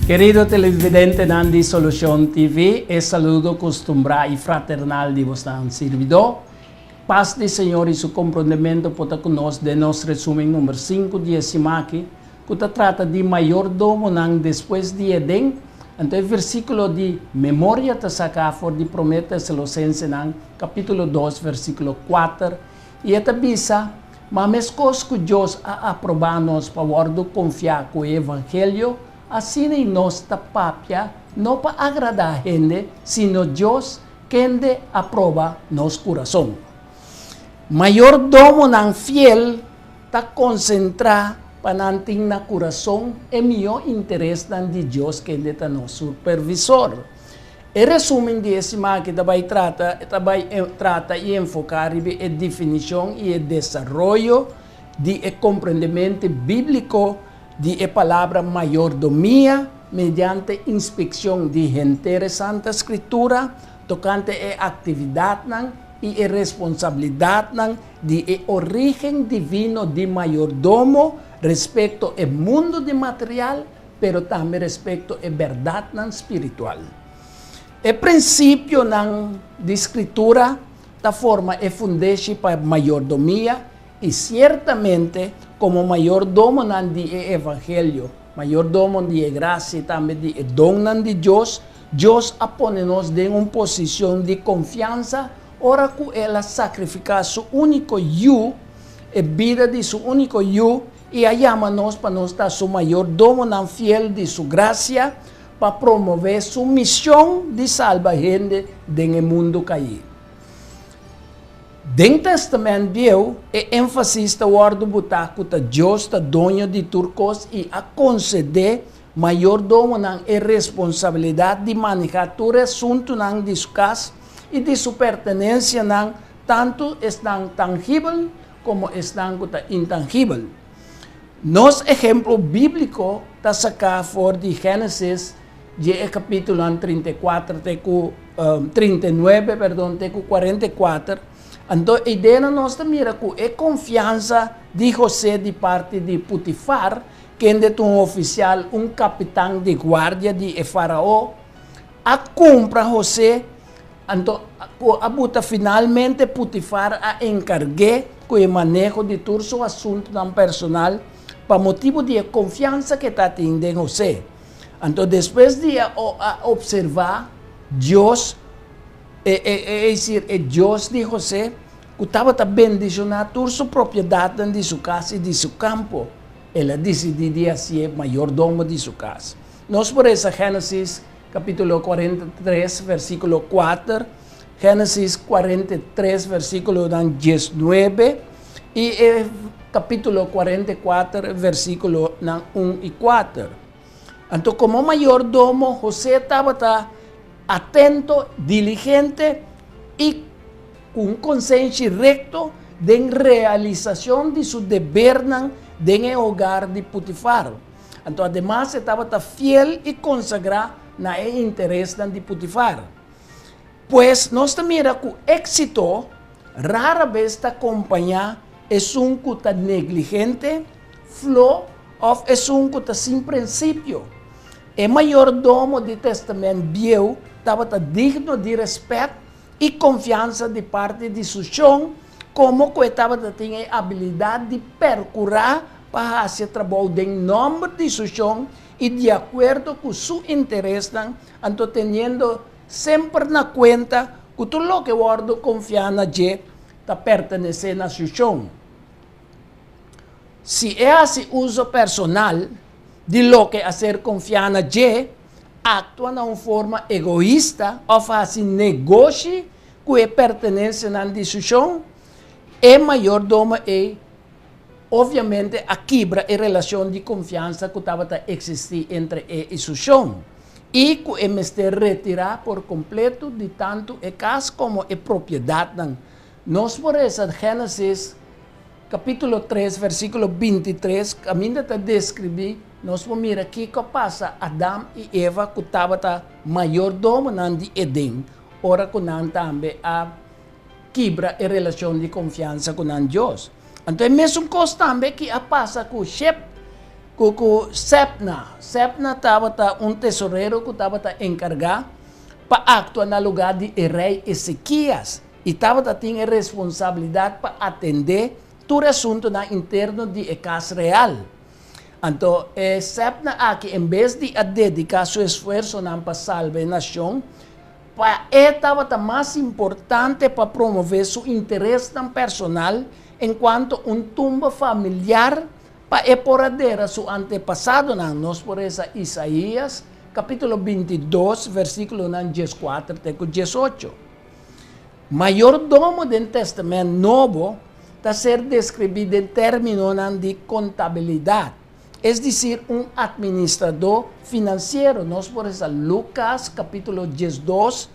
Kerido televidentenan di Solucion TV, e saludo costumbrá y fraternal di bosnan sirbidó. Paz di Señor y su comprondemento por ta cu nos den nos resumen number sinku di e simaki, cu ta trata di mayordomonan despues di Edén. Anto e versiculo di memoria ta saca for di Prome Tesalocensenan capitulo dos versiculo kuater y e ta bisa, Ma meskos ku Dios a aprobá nos pa wòrdu konfiá ku e evangelio, asina i nos ta papia no pa agradá hende, sino Dios, kende a proba nos kurason. Mayordomonan fiel ta konsentrá pa nan tin na kurason e mihó interesnan di Dios kende ta nos Supervisor. E resumen di e siman aki ta bai trata ta bai trata i enfoká riba e definishon i e desaroyo di e komprendemente bíbliko di e palabra mayordomia mediante inspekshon di henter e Santa Skritura tokante e aktividatnan i e responsabilidatnan di e orígen divino di mayordomo respekto e mundu di material pero tambe respekto e bèrdatnan spiritual. E prinsipionan di Skritura ta forma e fundeshi pa mayordomia i siertamente komo mayordomonan di e evangelio, mayordomo di e grasia i tambe di e donnan di Dios, Dios a pone nos den un posishon di konfiansa ora ku El a sakrifiká Su úniko Yu, e bida di Su úniko Yu, I a yama nos pa nos ta su mayordomonan fiel di su grasia pa promové su mision di salba hende den e mundu kaí. Den Tèstamènt Bieu, e énfasis ta wòrdu butá ku ta Dios ta doño di tur kos i a konsedé mayordomonan e responsabilidat di manehá tur e asuntunan di su kas i di su pertenensianan, tantu esnan tangibel komo esnan ku ta intangibel. Nos ehemplo bíbliko ta saká for di Génesis dje e kapítulonan 34 te ku 39, perdon, te ku 44. Anto eidenan nos ta mira ku e konfiansa di José di parti di Putifar, kende ta un ofisial, un kapitan di guardia di e farao, a kumpra José. Anto ku a buta finalmente Putifar a enkarg'é ku e maneho di tur su asuntunan personal pa motibu di e konfiansa ku e ta tin den José. Anto despues di a opservá Dios, e esir e Dios di José, ku tabata bendishoná tur su propiedatnan di su kas i di su kampo, el a disidí di hasié mayordomo di su kas. Nos por resa Génesis Capítulo 43, versículo 4, Génesis 43, versículonan 19 i e capítulo 44, versículonan 1 i 4. Anto como mayordomo, José tabata atento, diligente i ku un konsenshi rekto den realisashon di su debernan den e hogar di Putifar. Anto ademas e tabata fiel i konsagrá na e interesnan di Putifar. Pues nos ta mira ku éksito rara bes ta kompañá esun ku ta negligente, flo òf esun ku ta sin prinsipio. E mayordomo di Tèstamènt Bieu tabata digno di rèspèt i konfiansa di parti di su shon, komo ku e tabata tin e abilidat di perkurá pa hasi e trabou den nòmber di su shon i di akuerdo ku su interesnan, anto teniendo semper na kuenta ku tur loke wòrdu konfiá na dje ta pertenesé na su shon. Si e hasi uso personal di loke a ser konfiá na dje, aktua na un forma egoista òf hasi negoshi ku e pertenensianan di su shon, e mayordomo ei obviamente a kibra e relashon di konfiansa ku tabata eksistí entre e i su shon, i ku e mester retirá por kompleto di tantu e kas komo e propiedatnan. Nos por resa Génesis kapítulo 3 versíkulo 23 kaminda ta deskribí. Nos por mira kiko a pasa Adam i Eva ku tabata mayordomonan di Edén ora ku nan tambe a kibra e relashon di konfiansa ku nan Dios. Anto e mesun kos tambe ki a pasa ku Shep. Ku Sebna. Sebna tabata un tesorero ku tabata enkargá pa aktua na lugá di e rei Ezekias i tabata tin e responsabilidat pa atendé tur asuntunan interno di e kas real. Anto e Sebna aki en bes di a dediká su esfuersonan pa salba e nashon, pa e tabata mas importante pa promové su interesnan personal enkuanto un tumba familiar pa e por a dera su antepasadonan. Nos por resa Isaías kapítulo 22 versíkulonan 14 te ku 18. Mayordomo den Tèstamènt Nobo ta ser deskribí den términonan di kontabilidat, es desir un atministradó finansiero. Nos por resa Lukas kapítulo 12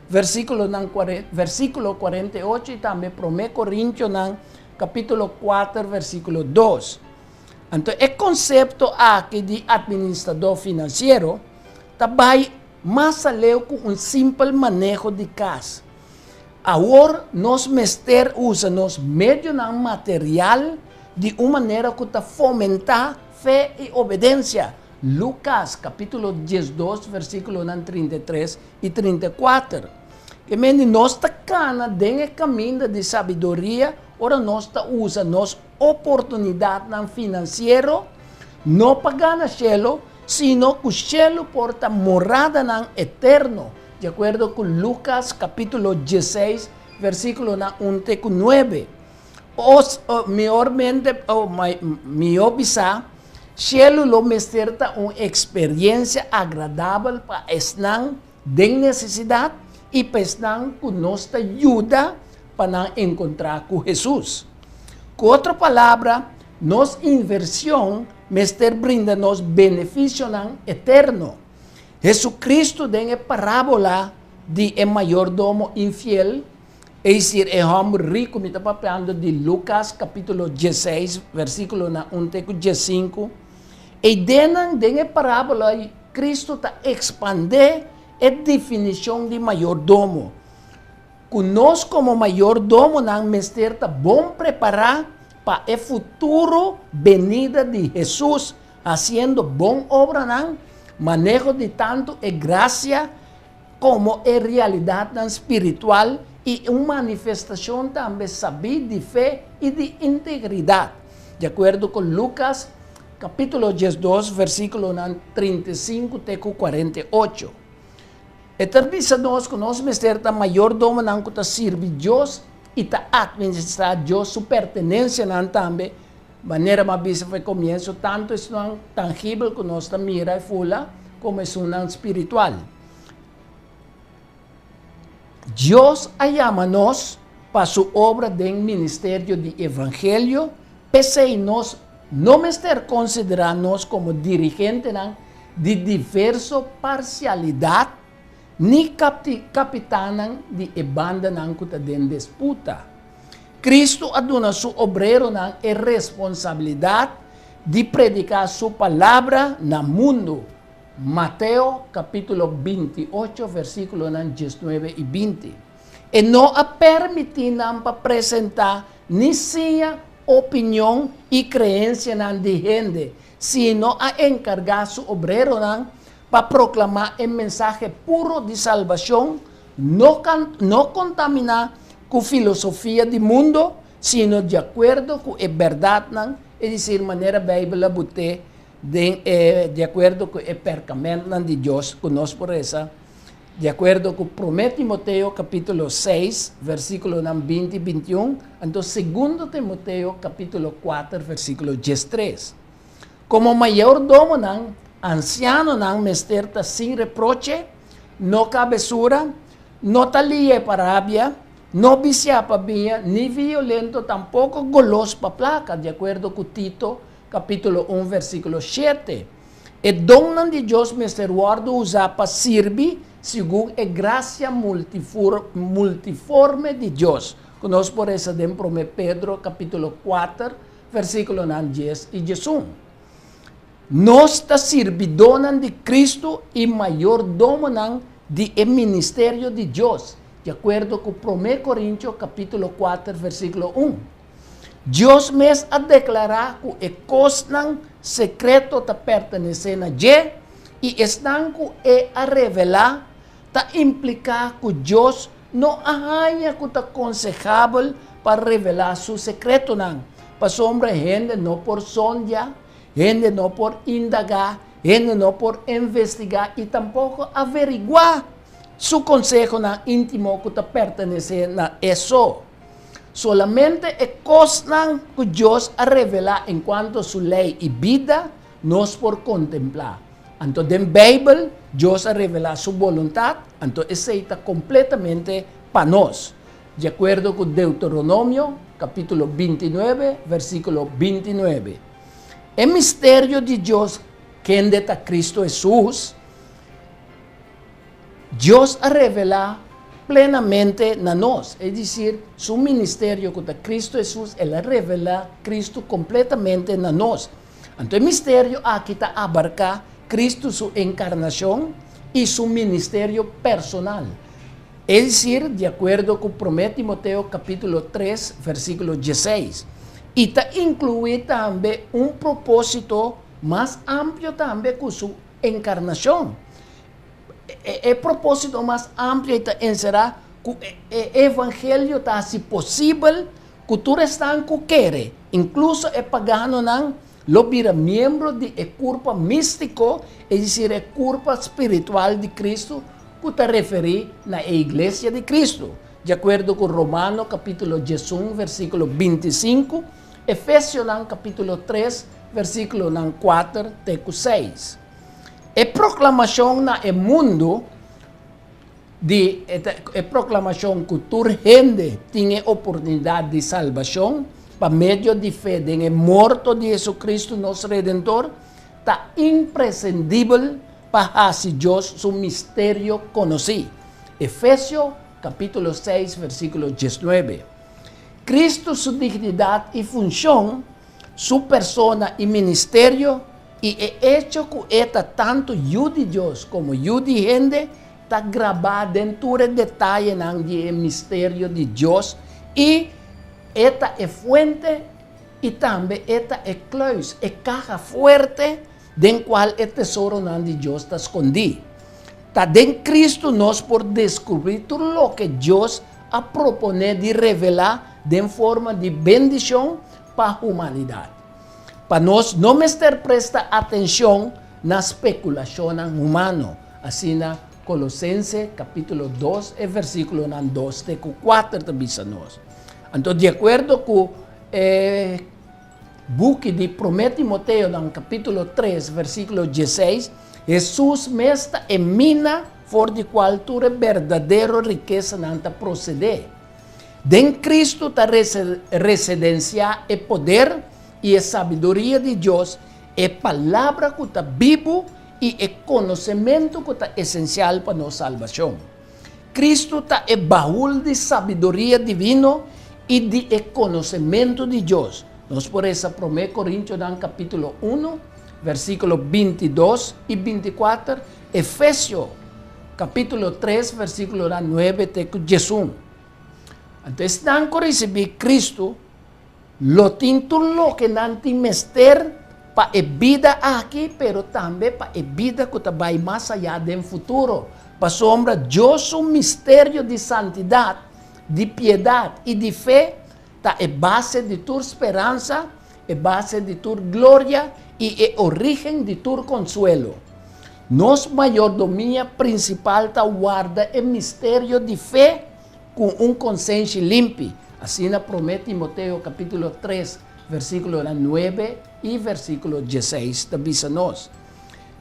versíkulonan versíkulo 48 i tambe Promé Korintionan kapítulo 4 versíkulo 2. Anto e konsepto aki di atministradó finansiero ta bai mas aleu ku un simpel maneho di kas. Awor nos mester usa nos medionan material di un manera ku ta fomentá fe i obedensia. Lukas kapítulo 12 versíkulonan 33 i 34. Ke men di nos ta kana den e kaminda di sabiduria ora nos ta usa nos oportunidatnan finansiero, no pa gana shelu, sino ku shelu por ta moradanan eterno, di akuerdo ku Lukas kapítulo 16 versíkulonan 1 te ku 9. Os, mihormente, o mihó bisá, shelu lo mester ta un eksperensia agradabel pa esnan den nesesidat i pa esnan ku nos ta yuda pa nan enkontrá ku Hesus. Ku otro palabra, nos invershon mester brinda nos benefisionan eterno. Hesukristu den e parábola di e mayordomo infiel, es desir e hòmber riku, mi ta papiando di Lukas kapítulo 16 versíkulonan 1 te ku 15, e ideanan den e parábola Kristu ta ekspandé e definishon di mayordomo. Ku nos komo mayordomonan mester ta bon prepará pa e futuro benida di Hesus, hasiendo bon obranan, maneho di tantu e grasia komo e realidatnan spiritual i un manifestashon tambe sabí di fe i di integridat, di akuerdo ku Lukas kapítulo 12 versíkulonan 35 te ku 48. E ta bisa nos ku nos mester ta mayordomonan ku ta sirbi Dios i ta atministrá Dios su pertenensianan tambe, manera mi a bisa for e komienso, tantu esunnan tangibel ku nos ta mira i fula komo esunnan spiritual. Dios a yama nos pa su obra den ministerio di evangelio, p'esei nos no mester konsiderá nos komo dirigentenan di diverso parsialidat ni kapitannan di e bandanan ku ta den disputa. Kristu a duna su obreronan e responsabilidat di prediká su palabra na mundu, Mateo kapítulo 28 versíkulonan 19 i 20. E no a permití nan pa presentá ni siña opinion i kreensianan di hende, sino a enkargá su obreronan pa proklamá e mensahe puro di salbashon, no no kontaminá ku filosofia di mundu, sino di akuerdo ku e bèrdatnan, es desir, manera Beibel a but'é den e di akuerdo ku e perkamentnan di Dios ku nos por resa, di akuerdo ku Promé Timoteo kapítulo 6 versíkulonan 20 i 21, anto Segundo Timoteo kapítulo 4 versíkulo 13. Komo mayordomonan, ansianonan mester ta sin reproche, no kabesura, no ta lié pa rabia, no bisiá pa biña, ni violento, tampoko golos pa plaka, di akuerdo ku Tito kapítulo 1 versíkulo 7. E donnan di Dios mester wòrdu usá pa sirbi segun e grasia multiforme di Dios, ku nos por resa den Promé Pedro kapítulo 4 versíkulonan 10 i 11. Nos ta sirbidónan di Kristu i mayordomonan di e ministerio di Dios, di akuerdo ku Promé Korintio kapítulo 4 versíkulo 1. Dios mes a deklará ku e kosnan sekreto ta pertenesé na dje, i esnan ku e a revelá ta impliká ku Dios no a haña ku ta konsehabel pa revelá su sekretonan, pasobra hende no por sondia, hende no por indagá, hende no por investigá i tampoko averiguá su konsehonan íntimo ku ta pertenesé na e so. Solamente e kosnan ku Dios a revelá enkuanto su lei i bida nos por kontemplá. Anto den Beibel Dios a revelá su boluntat, anto esei ta kompletamente pa nos. Di akuerdo ku Deuteronomio kapítulo 29 versíkulo 29. E misterio di Dios, kende ta Kristu Hesus, Dios a revelá plenamente na nos, es desir, su ministerio ku ta Kristu Hesus, el a revelá Kristu kompletamente na nos. Anto e misterio aki ta abarká Kristu su enkarnashon i su ministerio personal. Es desir, di akuerdo ku Promé Timoteo kapítulo 3 versíkulo 16. I ta inkluí tambe un propósito mas amplio tambe ku su enkarnashon. E propósito mas amplio ta enserá ku e evangelio ta hasi posibel ku tur esnan ku kere, inkluso e paganonan, lo bira miembro di e kurpa místiko, es desir, e kurpa spiritual di Kristu, ku ta referí na e iglesia di Kristu, di akuerdo ku Romano kapítulo 11 versíkulo 25, Efesionan kapítulo 3 versíkulonan 4 te ku 6. E proklamashon na e mundu di e proklamashon ku tur hende tin e oportunidat di salbashon pa medio di fe den e morto di Hesukristu nos Redentor ta impresendibel pa hasi Dios su misterio konosí. Efesio kapítulo 6 versíkulo 19. Kristu su dignidat i funshon, su persona i ministerio, i e echo ku e ta tantu Yu di Dios komo Yu di hende ta grabá den tur e detayenan di e misterio di Dios i e ta e fuente i tambe e ta e kluis, e kaha fuerte den kual e tesoronan di Dios ta skondí. Ta den Kristu nos por deskubrí tur loke Dios a proponé di revelá den forma di bendishon pa humanidat. Pa nos no mester presta atenshon na spekulashonnan humano, asina Kolosense kapítulo 2 e versíkulonan 2 te ku 4 ta bisa nos. Anto di akuerdo ku e buki di Promé Timoteonan kapítulo 3 versíkulo 16, Hesus mes ta e mina for di kual tur e berdadero rikesanan ta prosedé. Den Kristu ta residensiá e poder i e sabiduria di Dios, e Palabra ku ta bibu i e konosementu ku ta esensial pa nos salbashon. Kristu ta e bahul di sabiduria divino i di e konosementu di Dios. Nos por resa Promé Korintionan kapítulo 1, versíkulo 22 i 24, Efesio kapítulo 3, versíkulonan 9 te ku 11. Anto esnan ku risibí Kristu lo tin tur loke nan tin mester pa e bida aki, pero tambe pa e bida ku ta bai mas ayá den futuro. Pasobra Dios su misterio di santidat, di piedat i di fe ta e base di tur speransa, e base di tur gloria i e orígen di tur konsuelo. Nos mayordomia prinsipal ta warda e misterio di fe ku un konsenshi limpi, asina Promé Timoteo kapítulo 3 versíkulonan 9 i versíkulo 16 ta bisa nos.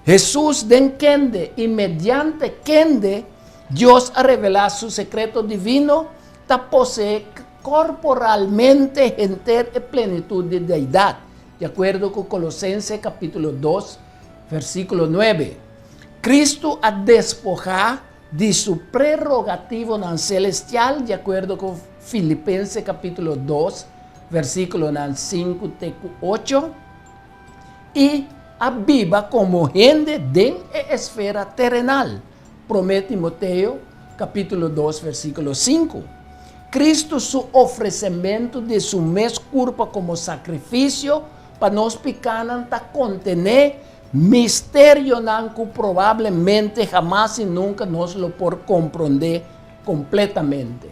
Hesus den kende i mediante kende Dios a revelá su sekreto divino ta poseé korporalmente henter e plenitut di Deidat, di akuerdo ku Kolosense kapítulo 2 versíkulo 9. Kristu a despohá di su prerogativonan selestial, di akuerdo ku Filipense kapítulo 2 versíkulonan 5 te ku 8, i a biba komo hende den e esfera terenal, Promé Timoteo kapítulo 2 versíkulo 5. Kristu su ofresementu di su mes kurpa komo sakrifisio pa nos pikánan ta kontené misterionan ku probablemente hamas i nunka nos lo por komprondé kompletamente.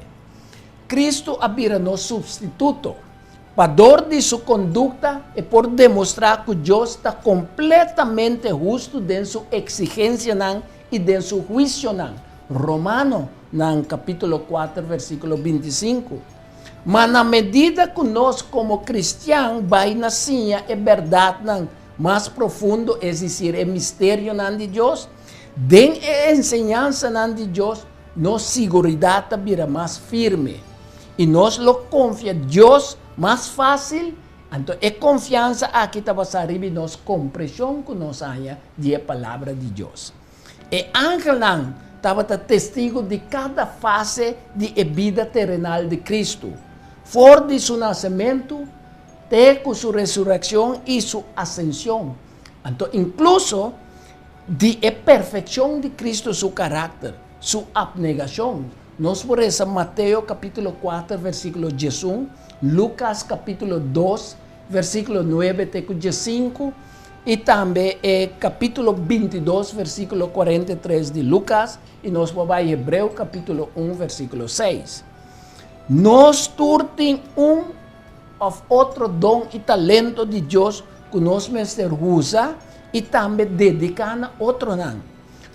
Kristu a bira nos supstituto. Pa dor di su kondukta e por demostrá ku Dios ta kompletamente hustu den su eksigensianan i den su huisionan, Romano nan kapítulo 4 versíkulo 25. Ma na medida ku nos komo kristian bai na siña e bèrdatnan mas profundo, es desir, e misterionan di Dios, den e enseñansanan di Dios, nos siguridat ta bira mas firme i nos lo konfia Dios mas fásil. Anto e konfiansa aki ta basá riba nos kompreshon ku nos haña di e Palabra di Dios. E angelnan tabata testigu di kada fase di e bida terenal di Kristu, for di su nasementu te ku su resurekshon i su asenshon, anto inkluso di e perfekshon di Kristu su karakter, su apnegashon. Nos por resa Mateo kapítulo 4 versíkulo 11, Lukas kapítulo 2 versíkulo 9 te ku 15, i tambe e kapítulo 22 versíkulo 43 di Lukas, i nos por bai Hebreo kapítulo 1 versíkulo 6. Nos tur tin un òf otro don i talento di Dios ku nos mester usa i tambe dediká na otronan.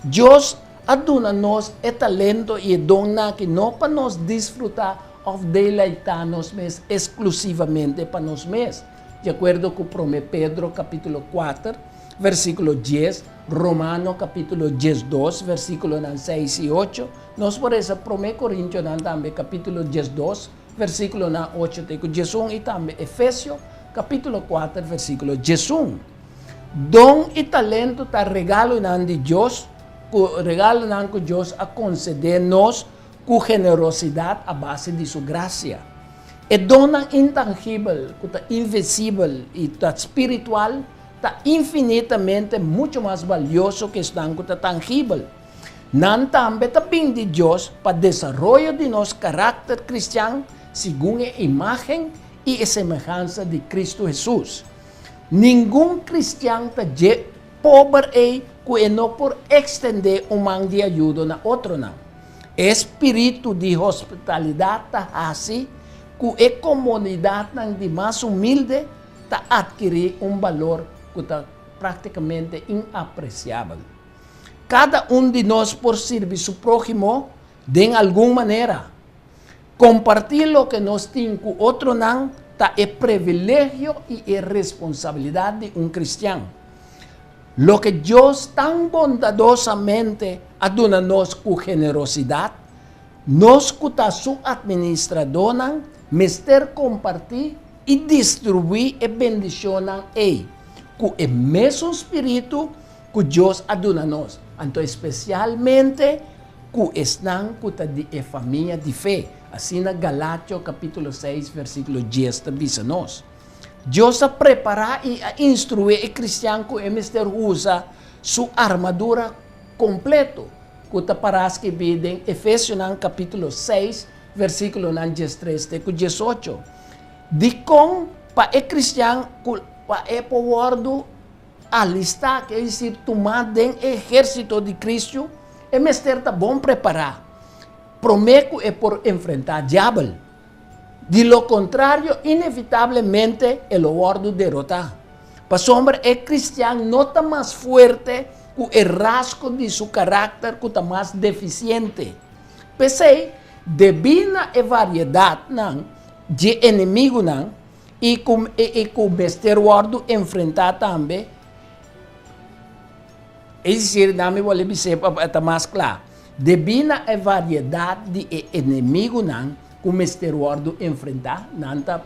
Dios a duna nos e talento i e donnan akí no pa nos disfrutá òf deleitá nos mes eksklusivamente pa nos mes. Di akuerdo ku Promé Pedro kapítulo 4, versíkulo 10, Romano kapítulo 12, versíkulonan 6 i 8, nos por resa Promé Korintionan tambe kapítulo 12, versíkulonan 8 te ku 11 i tambe Efesio kapítulo 4, versíkulo 11. Don i talento ta regalonan di Dios, ku regalonan ku Dios a konsedé nos ku generosidat a base di su grasia. E donnan intangibel, ku ta invisibel i ta spiritual, ta infinitamente muchu mas balioso ku esnan ku ta tangibel. Nan tambe ta bin di Dios pa desaroyo di nos karakter kristian segun e imágen i e semehansa di Kristu Hesus. Ningun kristian ta dje pober ei ku e no por ekstendé un man di ayudo na otronan. E spiritu di hospitalidat ta hasi ku e komunidatnan di mas humilde ta atkirí un balor ku ta práktikamente inapresiabel. Kada un di nos por sirbi su próhimo den algun manera. Kompartí loke nos tin ku otronan ta e privilegio i e responsabilidat di un kristian. Loke Dios tan bondadosamente a duna nos ku generosidat, nos ku ta su atministradónan mester kompartí i distribuí e bendishonnan ei ku e mesun spiritu ku Dios a duna nos, anto espesialmente ku esnan ku ta di e famia di fe. Asina Galatio kapítulo 6 versíkulo 10 ta bisa nos. Dios a prepará i a instruí e kristian ku e mester usa su armadura kompleto, ku ta pará skibí den Efesionan kapítulo 6 versíkulonan 13 te ku 18. Dikon pa e kristian ku pa e por wòrdu alistá, ke desir tumá den e ehérsito di Kristu, e mester ta bon prepará promé ku e por enfrentá Diabel. Di lo kontrario, inevitablemente e lo wòrdu derotá. Pasobra e kristian no ta mas fuerte ku e rasgo di su karakter ku ta mas defisiente. P'esei, debí na e variedatnan dje enemigunan, i ku i ku mester wòrdu enfrentá tambe. Es desir, nan mi bolbe bis'é pa e ta mas kla, debí na e variedat di e enemigunan ku mester wòrdu enfrentá, nan ta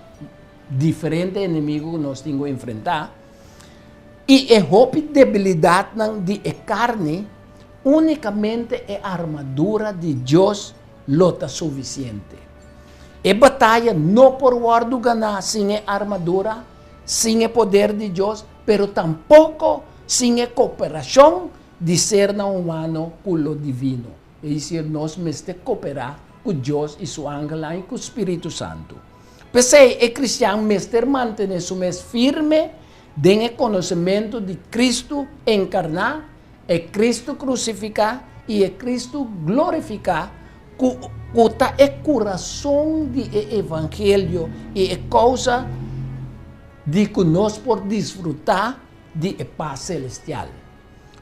diferente enemigu ku nos tin ku enfrentá, i e hopi debilidatnan di e karni, únikamente e armadura di Dios lo ta sufisiente. E bataya no por wòrdu ganá sin e armadura, sin e poder di Dios, pero tampoko sin e koperashon di sernan humano ku lo divino. Es desir, nos mester koperá ku Dios i su angelnan i ku spiritu santu. P'esei, e kristian mester mantené su mes firme den e konosementu di Kristu enkarná, e Kristu krusifiká i e Kristu glorifiká, ku ku ta e kurason di e evangelio i e kousa di ku nos por disfrutá di e pas selestial.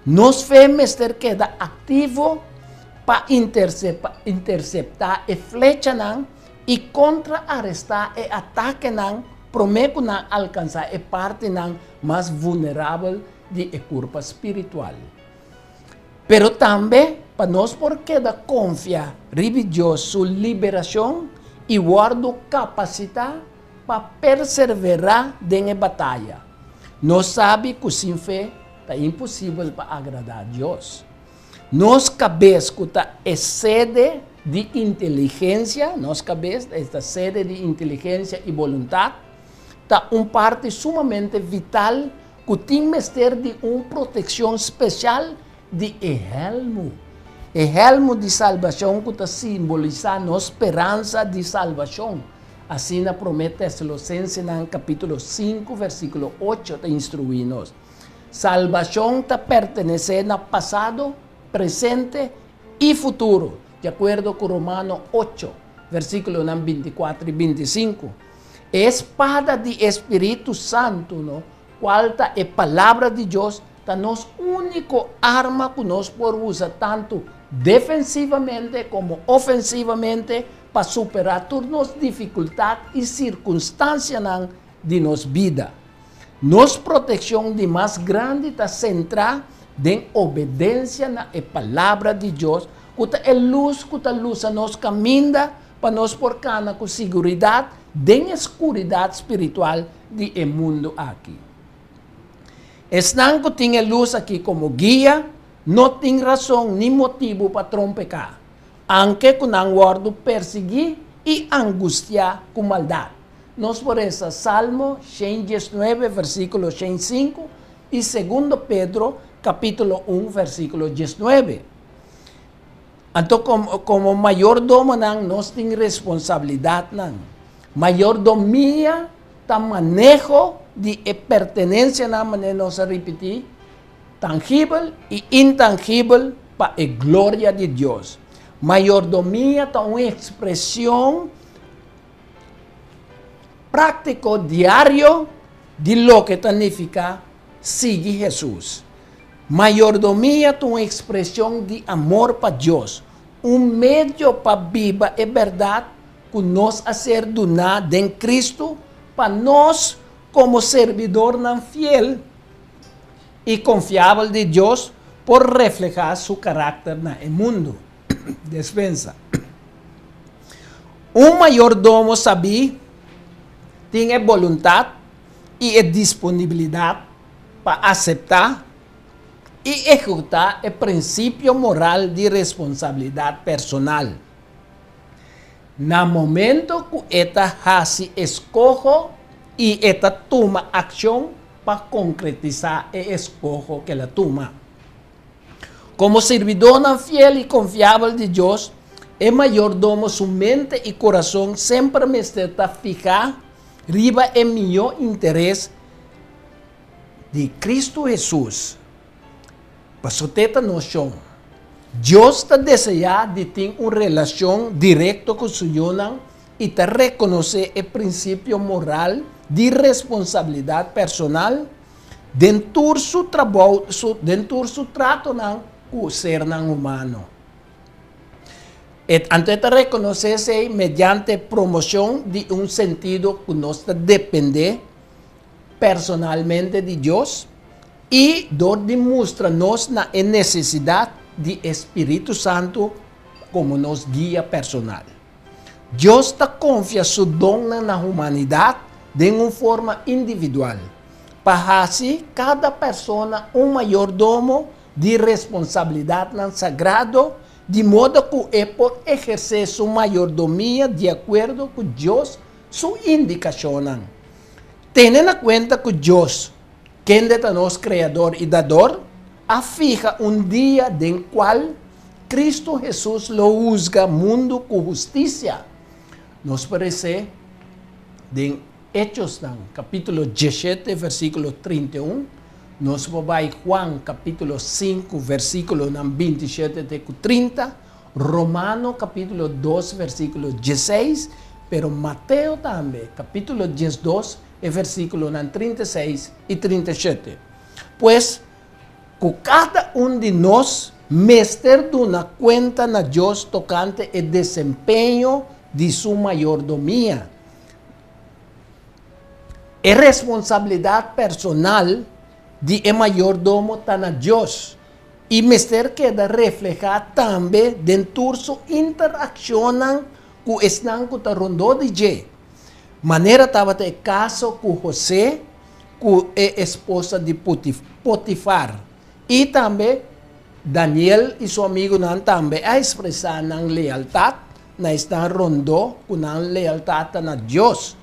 Nos fe mester keda aktivo pa interseptá e flechanan i kontra-arestá e atakenan promé ku nan alkansá e partinan mas vulnerabel di e kurpa spiritual. Pero tambe pa nos por keda konfia riba Dios su liberashon i wòrdu kapasitá pa perserverá den e bataya. Nos sabi ku sin fe ta imposibel pa agradá Dios. Nos kabes ku ta e sede di inteligensia, nos kabes ta sede di inteligensia i boluntat, ta un parti sumamente vital ku tin mester di un protekshon spesial di e hèlmu. E hèlmu di salbashon ku ta simbolisá nos speransa di salbashon. Asina Promé Tesalosensenan kapítulo sinku versíkulo ocho ta instruí nos. Salbashon ta pertenesé na pasado, presente i futuro, di akuerdo ku Romano ocho, versíkulonan bintikuater i bintisinku. E spada di e spiritu santu, no, kual ta e Palabra di Dios, ta nos úniko arma ku nos por usa tantu defensivamente komo ofensivamente pa superá tur nos difikultat i sirkunstansianan di nos bida. Nos protekshon di mas grandi ta sentrá den obedensia na e Palabra di Dios, ku ta e lus ku ta lusa nos kaminda pa nos por kana ku siguridat den e skuridat spiritual di e mundu aki. Esnan ku tin e lus aki komo guia no tin rason ni motibu pa trompeká, anke ku nan wòrdu persiguí i angustiá ku maldat. Nos por resa Salmo 119 versíkulo 105 i Segundo Pedro kapítulo 1 versíkulo 19. Anto komo mayordomonan nos tin responsabilidatnan. Mayordomia ta maneho di e pertenensianan manera nos a ripití, tangibel i intangibel pa e gloria di Dios. Mayordomia ta un ekspreshon práktiko diario di loke ta nifiká sigui Hesus. Mayordomia ta un ekspreshon di amor pa Dios, un medio pa biba e bèrdat ku nos a ser duná den Kristu pa nos komo serbidornan fiel i konfiabel di Dios por reflehá su karakter na e mundu. Despensa. Un mayordomo sabí tin e boluntat i e disponibilidat pa aseptá i ehekutá e prinsipio moral di responsabilidat personal. Na momento ku e ta hasi eskoho i e ta tuma akshon pa konkretisá e eskoho ku el a tuma. Komo sirbidónan fiel i konfiabel di Dios, e mayordomo su mente i kurason semper mester ta fihá riba e mihó interes di Kristu Hesus. Pasobra te ta nos shon. Dios ta deseá di tin un relashon direkto ku su yunan i ta rekonosé e prinsipio moral di responsabilidat personal Den tur su trabou, su, den tur su tratonan ku sernan humano. E, anto e ta rekonosé esei mediante promoshon di un sentido ku nos ta dependé personalmente di Dios i dor di mustra nos na e nesesidat di e Spiritu Santu komo nos guia personal. Dios ta konfia su donnan na humanidat den un forma individual, pa hasi kada persona un mayordomo di responsabilidatnan sagrado, di moda ku e por ehersé su mayordomia di akuerdo ku Dios su indikashonnan. Tene na kuenta ku Dios, kende ta nos Kreador i Dador, a fiha un dia den kual. Kristu Hesus lo husga mundu ku hustisia. Nos por esei den Echosnan kapítulo 17 versíkulo 31, nos por bai Juan kapítulo 5 versíkulonan 27 te ku 30, Romano kapítulo 2 versíkulo 16, pero Mateo tambe kapítulo 12 e versíkulonan 36 i 37. Pues, ku kada un di nos mester duna kuenta na Dios tokante e desempeño di su mayordomia. E responsabilidat personal di e mayordomo ta na Dios i mester keda reflehá tambe den tur su interakshonnan ku esnan ku ta rondó di dje, manera tabata e kaso ku José ku e esposa di Potifar. I tambe Daniel i su amigunan tambe a ekspresá nan lealtat na esnan rondó ku nan lealtat ta na Dios.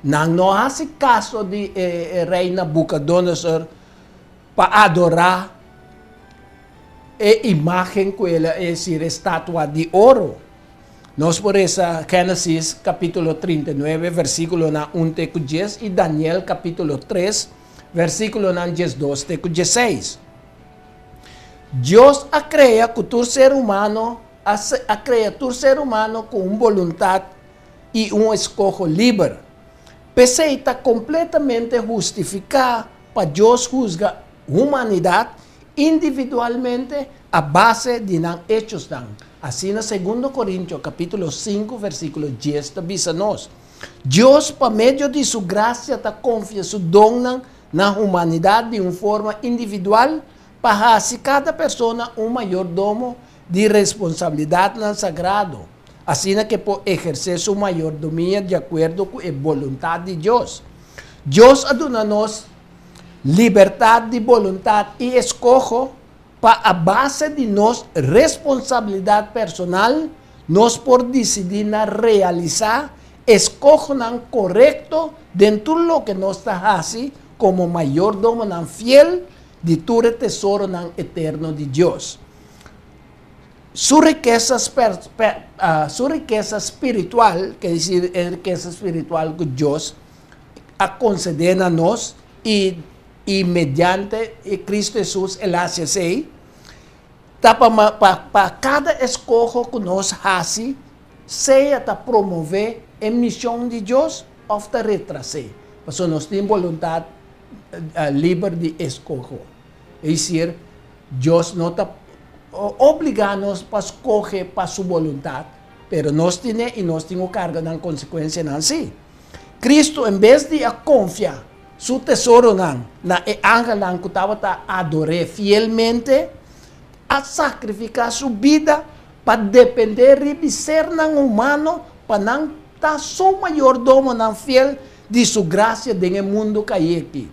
Nan no a hasi kaso di e rei Nabukodonosor pa adorá e imágen ku el a hesir, e statua di oro. Nos por resa Génesis kapítulo 39 versíkulonan 1 te ku 10 i Daniel kapítulo 3 versíkulonan 12 te ku 16. Dios a krea ku tur ser humano a a krea tur ser humano ku un boluntat i un eskoho liber. P'esei ta kompletamente hustifiká pa Dios husga humanidat individualmente a base di nan echosnan. Asina Segundo Korintio kapítulo 5 versíkulo 10 ta bisa nos. Dios pa medio di su grasia ta konfia su donnan na humanidat di un forma individual pa hasi kada persona un mayordomo di responsabilidatnan sagrado, asina ku e por ehersé su mayordomia di akuerdo ku e boluntat di Dios. Dios a duna nos libertat di boluntat i eskoho pa a base di nos responsabilidat personal nos por disidí na realisá eskohonan korekto den tur loke nos ta hasi komo mayordomonan fiel di tur e tesoronan eterno di Dios. Su rikesa su rikesa spiritual, ke desir e rikesa spiritual ku Dios a konsedé na nos i i mediante e Cristo Hesus el a hasi esei, ta pa pa pa kada eskoho ku nos hasi sea ta promové e mishon di Dios òf ta retras'é, pasobra nos tin boluntat liber di eskoho. Es desir, Dios no ta obligá nos pa skohe pa su boluntat, pero nos tin'é i nos tin ku karga nan konsekuensianan sí. Kristu, en bes di a konfia su tesoronan na e angelnan ku tabata ador'é fielmente, a sakrifiká su bida pa dependé riba sernan humano pa nan ta su mayordomonan fiel di su grasia den e mundu kaí aki.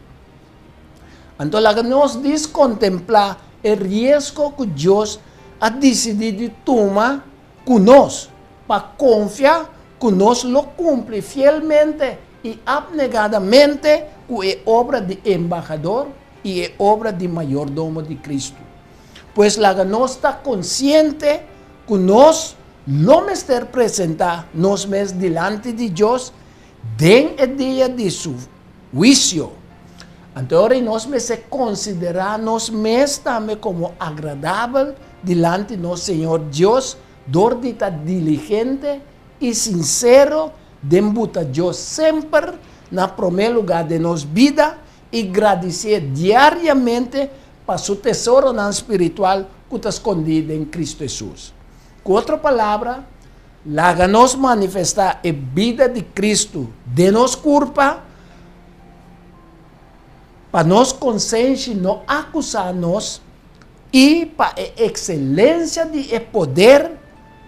Anto laga nos dis kontemplá e riesgo ku Dios a disidí di tuma ku nos pa konfia ku nos lo kumpli fielmente i apnegadamente ku e obra di embahador i e obra di mayordomo di Kristu. Pues laga nos ta konsiente ku nos lo mester presentá nos mes dilanti di Dios den e dia di su huisio. Anto ora ei nos mester konsiderá nos mes tambe komo agradabel dilanti nos Señor Dios dor di ta diligente i sinsero den buta Dios semper na promé lugá den nos bida i gradisié diariamente pa su tesoronan spiritual ku ta skondí den Kristu Hesus. Ku otro palabra, laga nos manifestá e bida di Kristu den nos kurpa pa nos konsenshi no akusá nos i pa e ekselensia di e poder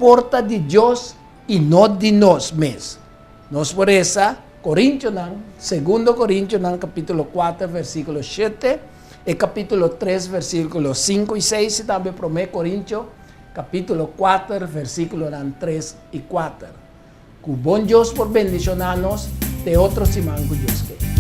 por ta di Dios i no di nos mes. Nos por resa Korintionan, Segundo Korintionan kapítulo 4 versíkulo 7, e kapítulo 3 versíkulo 5 i 6 i tambe Promé Korintio kapítulo 4 versíkulonan 3 i 4. Ku bon Dios por bendishoná nos te otro siman ku Dios ke.